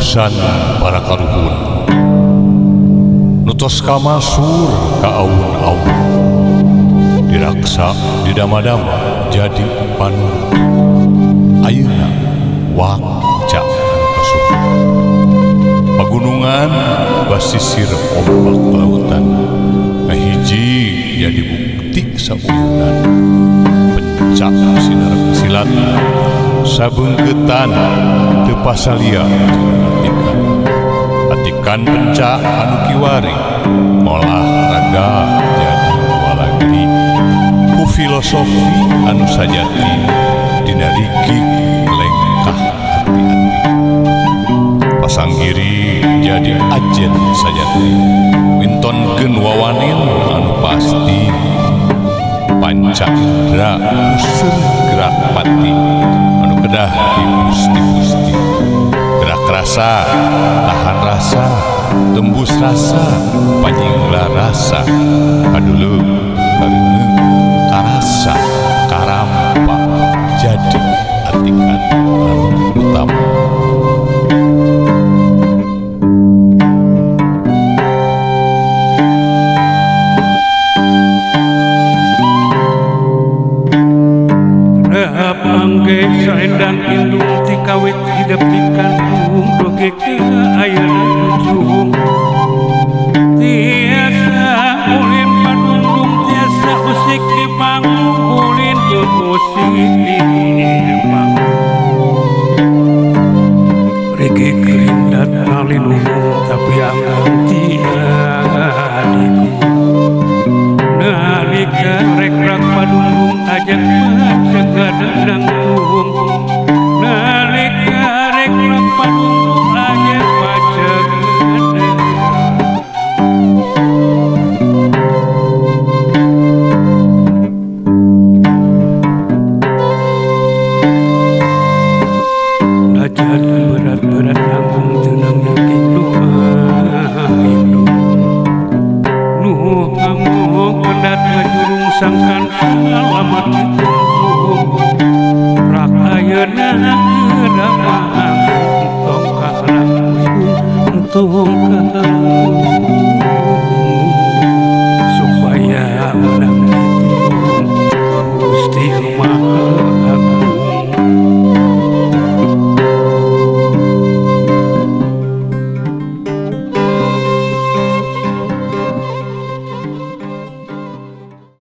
Utusan para karuhun nutos kamasur ka awun-awun diraksa didama-dama jadi panurut ayeuna wakca anu kasuhun pagunungan basisir ombak lautan ngahiji jadi bukti sauyunan pencak sinar silat sabeungkeutan teu pasalia atikan atikan pencak anu kiwari molah raga jadi walagri ku filosofi anu sajati dina rigig lengkah hati-hati pasanggiri jadi ajen sajati mintonkeun wawanin anu pasti panca indra useur gerak pati anu kedah dipusti-pusti gerak rasa tahan rasa tembus rasa panyingla rasa kaduleu kareuneu karasa karampa jadi atikan anu utama. Saendang indung ti kawit hidep di kandung doge ke ayeuna ujung tiasa ulin padundung tiasa usik di panggung ulin jeung musik di panggung rege kerindat ngaliluhung tapi anggang tina adiku nalika rekrak padundung ajak macegadang tung nalika rekrak padundung ajak macegadang najan berat-berat nanggung tenang yakin doa indung nu ngamuk pendat ngajurung sangkan alamat dituntung rak ayeuna tong kalang tong kalang.